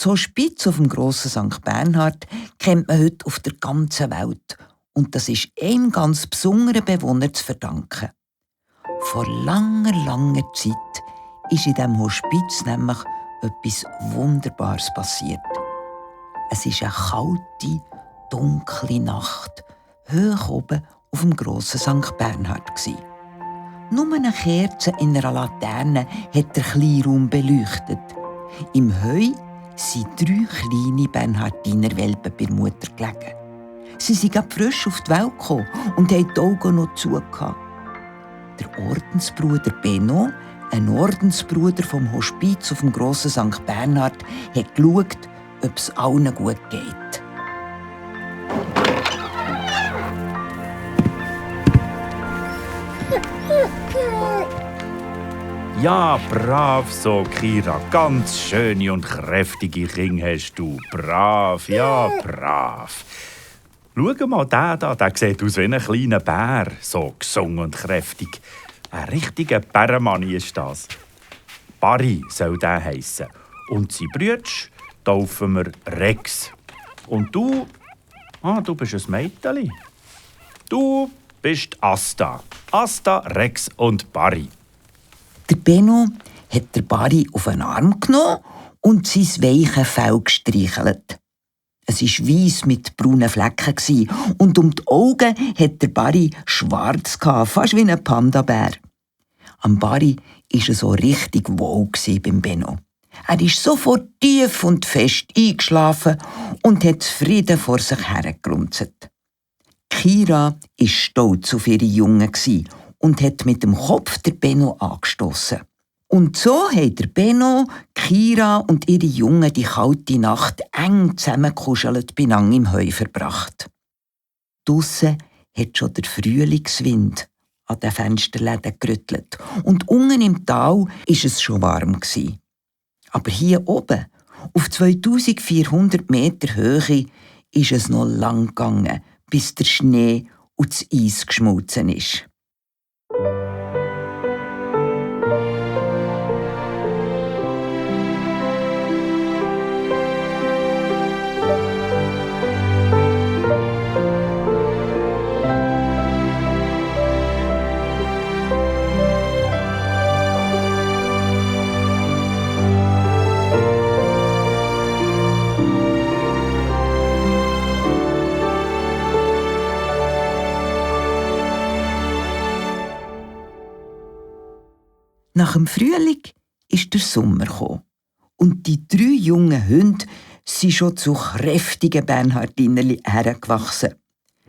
Das Hospiz auf dem grossen St. Bernhard kennt man heute auf der ganzen Welt. Und das ist einem ganz besonderen Bewohner zu verdanken. Vor langer, langer Zeit ist in diesem Hospiz nämlich etwas Wunderbares passiert. Es war eine kalte, dunkle Nacht, hoch oben auf dem grossen St. Bernhard. Nur eine Kerze in einer Laterne hat den Kleinraum beleuchtet. Im Heu sind 3 kleine Bernhardiner-Welpen bei der Mutter gelegen. Sie sind gerade frisch auf die Welt gekommen und haben die Augen noch zugehört. Der Ordensbruder Benno, ein Ordensbruder vom Hospiz auf dem grossen St. Bernhard, hat geschaut, ob es allen gut geht. Ja, brav so, Kira. Ganz schöne und kräftige Kinder hast du. Brav, ja, brav. Schau mal, der sieht aus wie ein kleiner Bär. So gesund und kräftig. Ein richtiger Bärenmanni ist das. Barry soll der heissen. Und sein Brütsch taufen wir Rex. Und du? Du bist ein Mädchen. Du bist Asta. Asta, Rex und Barry. Der Benno hat der Barry auf den Arm genommen und sein weiches Fell gestreichelt. Es war weiss mit braunen Flecken und um die Augen hat der Barry schwarz, fast wie ein Panda-Bär. Am Barry war es so richtig wohl beim Benno. Er ist sofort tief und fest eingeschlafen und hat zufrieden vor sich hergerunzelt. Kira war stolz auf ihre Jungen und hat mit dem Kopf der Benno angestossen. Und so haben der Benno, Kira und ihre Jungen die kalte Nacht eng zusammengekuschelt beieinander im Heu verbracht. Draussen hat schon der Frühlingswind an den Fensterläden gerüttelt und unten im Tal war es schon warm. Aber hier oben, auf 2400 Meter Höhe, ist es noch lang gegangen, bis der Schnee und das Eis geschmolzen ist. Nach dem Frühling ist der Sommer gekommen. Und die 3 jungen Hunde sind schon zu kräftigen Bernhardinerli hergewachsen.